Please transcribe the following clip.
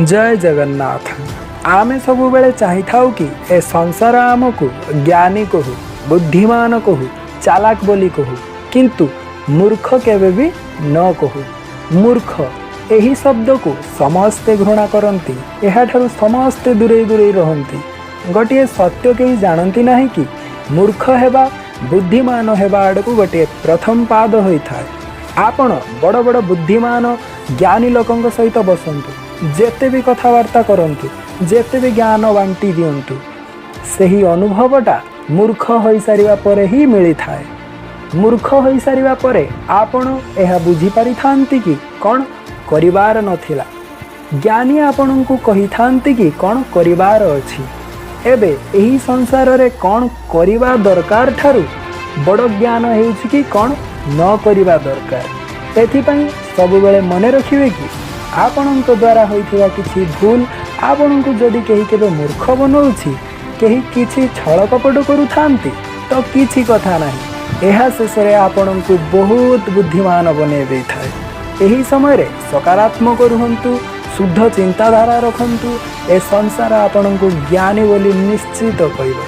ଜୟ ଜଗନ୍ନାଥ। ଆମେ ସବୁବେଳେ ଚାହିଁଥାଉ କି ଏ ସଂସାର ଆମକୁ ଜ୍ଞାନୀ କହୁ, ବୁଦ୍ଧିମାନ କହୁ, ଚାଲାକ ବୋଲି କହୁ, କିନ୍ତୁ ମୂର୍ଖ କେବେ ବି ନ କହୁ। ମୂର୍ଖ ଏହି ଶବ୍ଦକୁ ସମସ୍ତେ ଘୃଣା କରନ୍ତି। ଏହାଠାରୁ ସମସ୍ତେ ଦୂରେଇ ଦୂରେଇ ରହନ୍ତି। ଗୋଟିଏ ସତ୍ୟ କେହି ଜାଣନ୍ତି ନାହିଁ କି ମୂର୍ଖ ହେବା ବୁଦ୍ଧିମାନ ହେବା ଆଡ଼କୁ ଗୋଟିଏ ପ୍ରଥମ ପାଦ ହୋଇଥାଏ। ଆପଣ ବଡ଼ ବଡ଼ ବୁଦ୍ଧିମାନ ଜ୍ଞାନୀ ଲୋକଙ୍କ ସହିତ ବସନ୍ତୁ, ଯେତେ ବି କଥାବାର୍ତ୍ତା କରନ୍ତୁ, ଯେତେ ବି ଜ୍ଞାନ ବାଣ୍ଟି ଦିଅନ୍ତୁ, ସେହି ଅନୁଭବଟା ମୂର୍ଖ ହୋଇସାରିବା ପରେ ହିଁ ମିଳିଥାଏ। ମୂର୍ଖ ହୋଇସାରିବା ପରେ ଆପଣ ଏହା ବୁଝିପାରିଥାନ୍ତି କି କ'ଣ କରିବାର ନଥିଲା। ଜ୍ଞାନୀ ଆପଣଙ୍କୁ କହିଥାନ୍ତି କି କ'ଣ କରିବାର ଅଛି। ଏବେ ଏହି ସଂସାରରେ କ'ଣ କରିବା ଦରକାର ଠାରୁ ବଡ଼ ଜ୍ଞାନ ହେଉଛି କି କ'ଣ ନ କରିବା ଦରକାର। ଏଥିପାଇଁ ସବୁବେଳେ ମନେ ରଖିବେ କି ଆପଣଙ୍କ ଦ୍ୱାରା ହୋଇଥିବା କିଛି ଭୁଲ ଆପଣଙ୍କୁ ଯଦି କେହି କେବେ ମୂର୍ଖ ବନଉଛି, କେହି କିଛି ଛଳ କପଟ କରୁଥାନ୍ତି, ତ କିଛି କଥା ନାହିଁ। ଏହା ଶେଷରେ ଆପଣଙ୍କୁ ବହୁତ ବୁଦ୍ଧିମାନ ବନେଇ ଦେଇଥାଏ। ଏହି ସମୟରେ ସକାରାତ୍ମକ ରୁହନ୍ତୁ, ଶୁଦ୍ଧ ଚିନ୍ତାଧାରା ରଖନ୍ତୁ। ଏ ସଂସାର ଆପଣଙ୍କୁ ଜ୍ଞାନୀ ବୋଲି ନିଶ୍ଚିତ କହିବ।